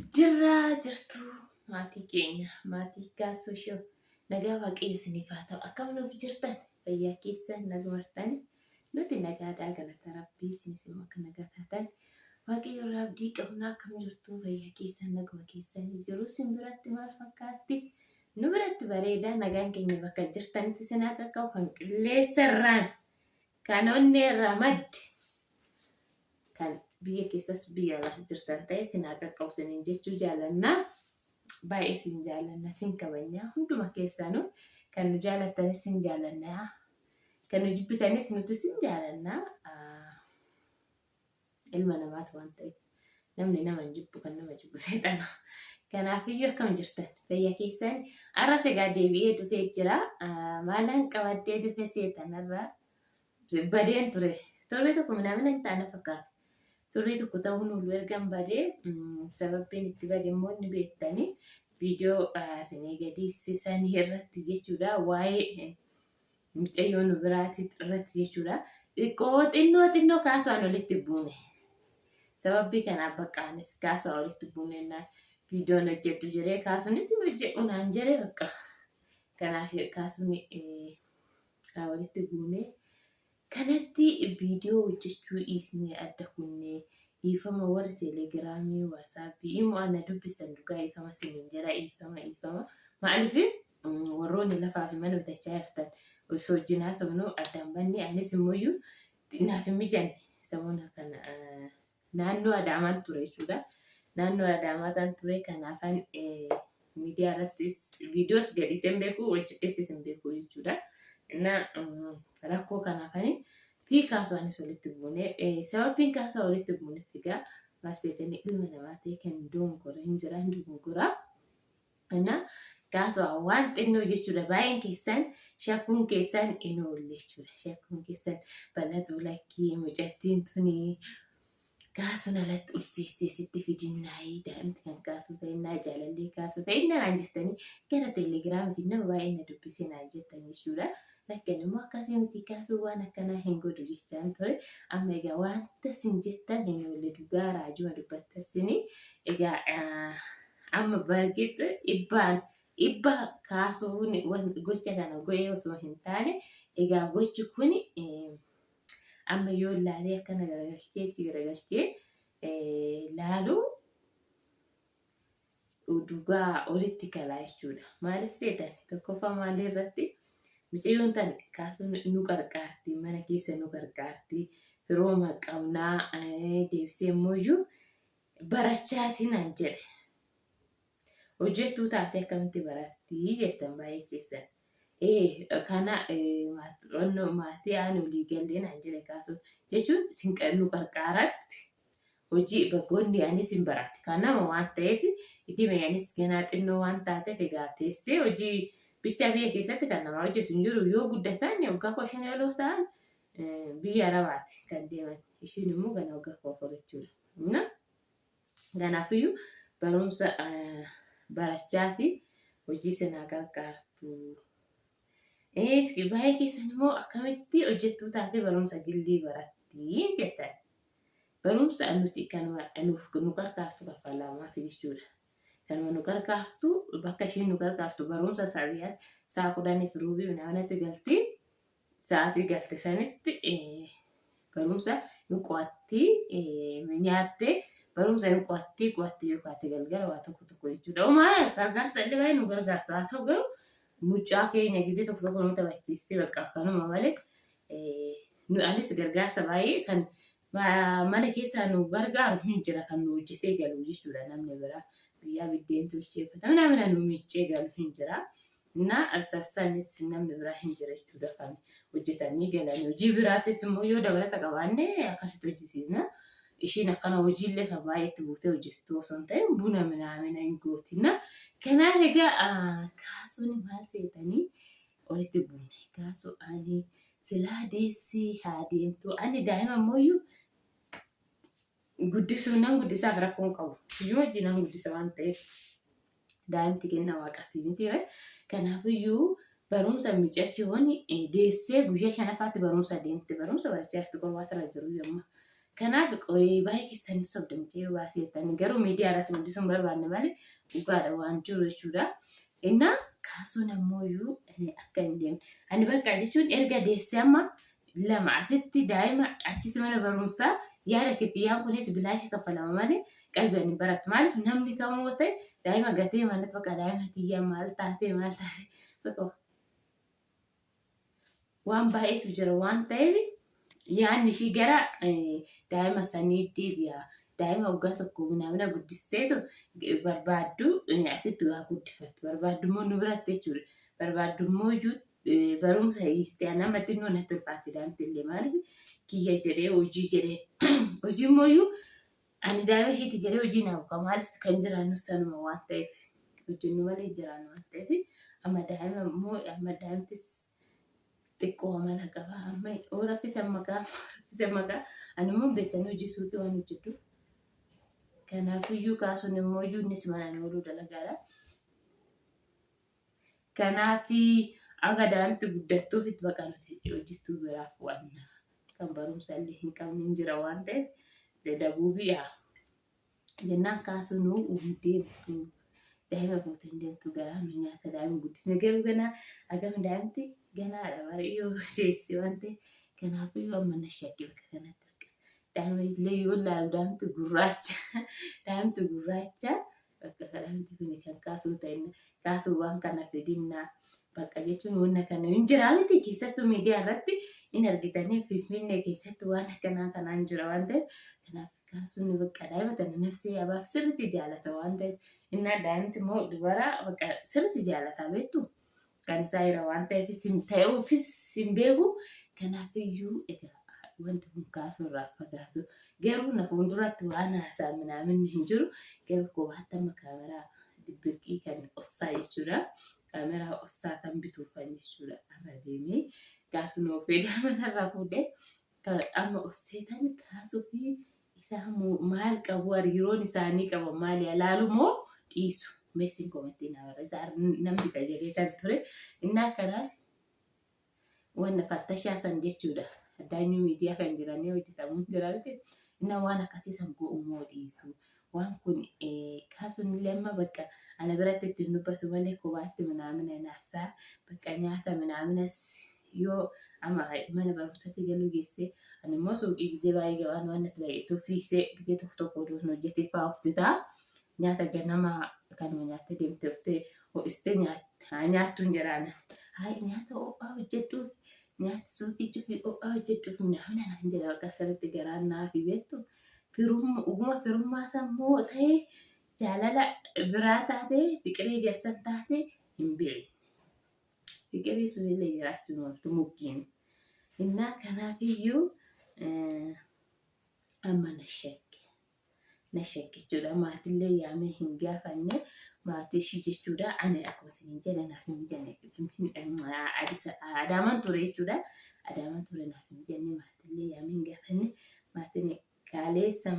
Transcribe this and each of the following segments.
Jirraa jirtu maatii keenya maatii Kaasuu Show nagaa Waaqayyo isiniif haa ta'u. Akkam nuuf jirtan? Fayyaa keessan nagumartan? Nuti nagaadhaa, galata Rabbii. Isinis immoo akka nagaa taatan Waaqayyo irraa abdii qabna. Akkam jirtu? Fayyaa keessan naguma keessan jiru? Isin biratti maal fakkaatti? Nu biratti bareeda. Nagaan keenya bakka jirtanitti isin haa qaqqabu, kan qilleensa irraan, kan onnee irraa madde, kan biyya keessas biyya alaas jirtan ta'e isin haa qaqqabu isiniin jechuu jaalannaa. Baay'ee isin jaalanna, isin kabajnaa. Hunduma keessanuu kan nu jaalattanis isin jaalannaa, kan nu jibbitanis nuti isin jaalannaa. Ilma namaatu waan ta'eef namni nama hin jibbu, kan nama jibbu seexana. Kanaafiyyuu akkam jirtan? Fayyaa keessan? Arras egaa deebi'ee dhufee jira. Maalaan qabadhee dhufe seexanarraa? Badeen ture. Torbee tokko minaamina hin taane fakkaata. Torbee tokko ta'uun oolu ergan badee. Sababbiin itti bade immoo ni beektanii, viidiyoo isinii gadi sisanii irratti jechuudha. Waa'ee mucayyoo nu biraati irratti jechuudha. Xiqqoo xinnoo xinnoo kaasaan walitti buune. Sababbii kanaaf bakka anis kaasaan walitti buune naan viidiyoon hojjedhu jedhee, kaasuunis hin hojjedhu naan jedhee bakka. Kanaaf kaasuun walitti buune. Kanatti viidiyoo hojjechuu dhiisnee adda kunne. Dhiifama warri Teelegiraamii, Waasaappii, Imo ana dubbistan, dhugaa dhiifama sinin jedha, dhiifama, dhiifama. Maaliif warroonni lafaa fi mana bitachaa jirtan osoo wajjin haasofnu addaan banne. Anis immoo naaf hin mijanne. Samoona kana naannoo Adaamaan ture jechuudha. Naannoo Adaamaa tan ture, kanaafan miidiyaa irrattis viidiyoos gadhiisee hin beeku, hojjedhees hin beeku jechuudha. Na rakkoo kanaafani fi kaasuu anis walitti buune. Sababbiin kaasuu walitti buuneef egaa maal seetanii, ilma namaa ta'e kan dogongora hin jira, hin dogongoraa. Na kaasuu waan xinnoo jechuudha. Baay'een keessan shakkuun keessan hin oolle jechuudha. Shakkuun keessan bal'atu, lakkii mucattiin tuni kaasuun alatti ulfeessee sitti fidinnaayii, daa'imti kan kaasuu ta'innaa, jaalallee kaasuu ta'innaa naan jettanii gara Teelegiraamitiin nama baay'ee na dubbisee naan jettan jechuudha. Lakkan immoo akkasii miti, kaasuu waan akkanaa hin godhu jechaan ture. Amma egaa wanta isin jettan hin oolle, dhugaa raajuma dubbattan sini. Egaa amma bargit dhibbaan dhibba kaasuun gocha kana godhee osoo hin taane, egaa gochi kun amma yoo laalee akkana garagalchee achi garagalchee laalu dhugaa olitti kalaa jechuudha. Maaliif seetan? Tokkoffaa maalii irratti mucayyoon tan kaasuun nu qarqaarti, mana keessa nu qarqaarti, firooma qabnaa, deebisee immoo barachaati naan jedhe. Hojjettuu taatee akkamitti baratti jettan baay'ee keessan. Ee, kana maatii aan olii gallee naan jedhe kaasuun jechuun sin nu qarqaaratti hojii bakkoonni anis hin baratti. Kan nama waan ta'eef itti anis ganaa xinnoo waan taateef egaa teessee hojii bichaa biyya keessatti kan namaa hojjetu hin jiru. Yoo guddatan waggaa 15 yeroo ta'an biyya Arabaati kan deeman. Ishiin immoo ganaa waggaa 14 jechuudha. Kanaafiyyuu barumsa barachaati hojii sinaa qarqaartu. Baay'ee keessan immoo akkamitti hojjettuu taate barumsa gillii baratti jettan. Barumsa nuti kanuma nuuf nu qarqaartu kaffalamaaf jechuudha. Kanuma nu qarqaartu, bakka isheen nu qarqaartu barumsa sa'a 10:15 minaanatti galti. Sa'aatii galte sanitti barumsa hin qo'atti, nyaattee barumsa hin qo'atti, qo'atti yoo kaate galgala waa tokko tokko jechuudha. Homaa gargaarsa illee baay'ee nu gargaartu, haa ta'u garuu mucaa keenya gizee tokko tokko nu taphachiistee bakka kanuma malee nu anis gargaarsa baay'ee kan mana keessaa nu gargaaru hin jira, kan nu hojjetee galu jechuudha. Namni biraa guyyaa biddeen tolchee uffata mana nu miiccee galu hin jira. Na sassanis namni biraa hin jira jechuudha kan hojjetanii galan. Hojii biraatis immoo yoo dabalata qabaanne akkasitti hojjisiisna. Ishiin akkana hojiillee kan baay'eetti buutee hojjettu osoo hin ta'in buna minaamina hin gootina. Kanaaf egaa kaasuun maal seetanii walitti buune. Kaasuu ani silaa deessee haa deemtu. Ani daa'ima ammoo guddisuu nan guddisaaf rakkoon qabu. Iyyuu hojii nan guddisa waan ta'eef. Daa'imti kennaa waaqaati miti ree. Kanaafiyyuu barumsa mucayyoon deessee guyyaa shanaffaatti barumsa deemte. Barumsa barachaa jirti, qormaata irra jiru yommuu. Kanaaf qoyee baay'ee keessanis sobda mucayyoo baasii jettanii garuu miidiyaa irratti mul'isuu hin barbaanne malee dhugaadha waan jiru jechuudha. Innaa kaasuun ammoo iyyuu akka hin deemne. Ani bakka jechuun erga deessee amma lama asitti daa'ima achitti mana barumsaa yaada kifiyyaan kunis bilaasha kaffalama malee qalbii ani barattu. Maaliif namni kamuu ta'e daa'ima gatee manatti bakka daa'ima tiyyaa maal taatee maal taatee bakka waan baay'eetu jira waan ta'eef yaadni ishii gara daa'ima sanii deebi'a. Daa'ima waggaa tokko minaamina guddisteetu barbaaddu asitti waa guddifattu. Barbaaddu immoo nu biratti jechuudha. Barbaaddu immoo iyyuu barumsa hiistee nama xinnoo natti ulfaatti daa'imti illee maaliif kiyya jedhee hojii jedhee hojii immoo iyyuu ani daa'ima ishiiti jedhee hojii naa buka maaliif kan jiraannu sanuma waan ta'eef hojjennu malee jiraannu waan ta'eef amma daa'ima immoo amma daa'imtis xiqqoo amala qaba amma yoo raffisan maqaa raffisan maqaa ani immoo beektanii hojii suuqii waan hojjedhu kanaafiyyuu kaasuun immoo iyyuu innis manaan ooluu dalagaadha. Kanaaf akka daa'imti guddattuuf itti baqa nuti hojjettuu biraaf waan kan barumsa illee hin qabne hin jira waan ta'eef dadhabuu fi yaa jennaan kaasunuu hin deemtu. Daa'ima fuute hin deemtu garaa nu nyaata daa'ima guddisne garuu ganaa hagam daa'imti ganaadha baay'ee deessi waan ta'eef kanaafiyyuu amma na shakke bakka kanatti daa'ima illee yoo ilaalu daa'imti gurraacha daa'imti gurraacha Bakka kadhamti kuni kan kaasuu ta'inna kaasuu waan kana fidinna bakka jechuun wanna kana hin jiraa miti keessattuu miidiyaa irratti hin argitanii finfinnee keessatti waan akkanaa kanaan jira waan ta'eef kanaaf kaasuun bakka daa'ima tana nafsee abaaf sirriitti jaalata waan ta'eef innaa daa'imti immoo dubara bakka sirriitti jaalata beektu kan isaa jira waan ta'eefis hin ta'uufis hin beeku. Kanaaf iyyuu egaa wanti kun kaasuu irraa fagaatu. Garuu na fuulduratti waan haasaa minaaminni hin jiru. Garuu kophaatti amma kaameraa dibbiqii kan ossaa jechuudha. Kaameraa ossaa kan bituufan jechuudha. Har'a deemee kaasuun ofii manarraa fuudhee amma osseetan kaasuu fi Isaa maal qabu hariiroon isaanii qaban maali alaalu moo dhiisu meessin komentii naa barreessaa nan bita jedhee kan ture innaa kanaaf wanna fattashaa san jechuudha addaanyuu miidiyaa kan jedhanii hojjetamu jira miti innaa waan akkasii san go'u moo dhiisu waan kun kaasuun illee amma bakka ana biratti ittiin dubbatu malee kophaatti minaamina naasaa bakka nyaata minaaminas yoo amma mana barumsatti galuu geesse ani immoo suuqii gizee baay'ee gabaan waan natti baay'atuuf fiisee gizee tokko tokko odoo hin hojjetee fa'aa ofti ta'a. Nyaata ganama kanuma nyaattee deemte oftee ho'istee haa nyaattuun jedhaan. Hayi nyaata ho'aa hojjedhuuf nyaata suuqii cufii ho'aa hojjedhuuf namni naan jedha bakka sirriitti garaan naafi beektu. Firummaa oguma firummaa sammuu ta'ee jaalala biraa taate fiqirii keessan taate hin beekne. Fiqirii sunillee jiraachuun ooltu mukkiin. Innaa kanaafiyyuu amma na shakke. Na shakke jechuudha. Maatillee yaamee hin gaafanne maatii ishii jechuudha. Ani akkuma isiniin jedhe naaf hin mijanne. Adaamaan ture jechuudha. Adaamaan ture naaf hin mijanne maatillee yaamee hin gaafanne. Maatiin kaaleessa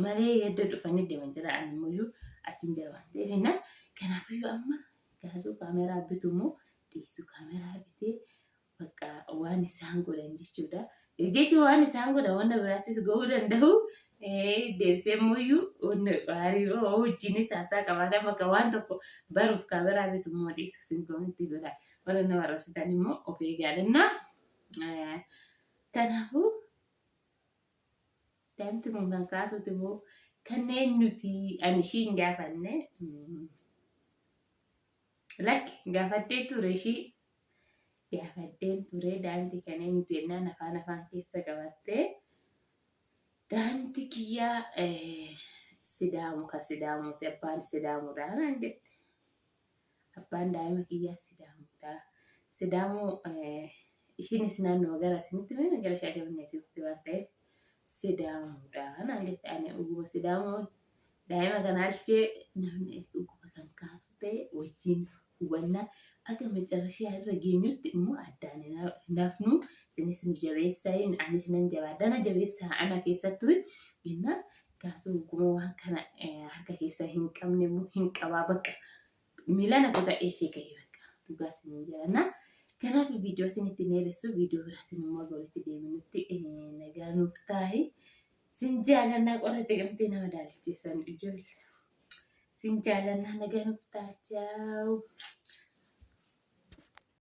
malee yadda dhufanii deeman jira ani immoo achiin jira waan ta'eef na kanaafiyyuu amma gaasuu kaameraa bitu immoo dhiisu kaameraa bitee bakka waan isaan godhan jechuudha. Jechi waan isaan godhan wanta biraattis ga'uu danda'u deebisee immoo hariiroo wajjinis haasaa qabaatan bakka waan tokko baruuf kaameraa bitu immoo dhiisu sin komentii godha. Warra nama arrabsitan immoo of eegaadha. Kanaafuu Daa'imti kun kan kaasuuti moo kan eenyuti? Ani ishii hin gaafanne. Lakki gaafadhee ture ishii gaafadheen ture daa'imti kan eenyuti jennaan afaan afaan keessa qabattee daa'imti kiyyaa sidaamu ka sidaamuuti abbaan sidaamuudha naan jette. Abbaan daa'ima kiyyaa Sidaamuudha. Sidaamoo ishiinis naannoo gara isinitti mee gara Shaashamanneetii dhufte waan ta'eef Sidaamuudha naan jette. Ani dhuguma Sidaamoo daa'ima kana alchee namni dhuguma kan kaasu ta'e wajjin hubannaa akka macarrashaa irra geenyutti immoo addaan hin hafnu isinis nu jabeessaa anis nan jabaadha na jabeessaa ana keessattuu jennaan Gaafii dhuguma waan kana harka keessa hin qabne immoo hin qabaa bakka miilana kutadhee fi ka'ee bakka dhugaa isiniin jedhanna. Kanaaf viidiyoo isinitti hin dheeressu viidiyoo biraatiin immoo walitti deebinutti nagaa nuuf taa'i. Sin jaalannaa qorra gamtee nama daalacheessan ijoollee. Sin jaalannaa nagaa nuuf ta'a. Ciao.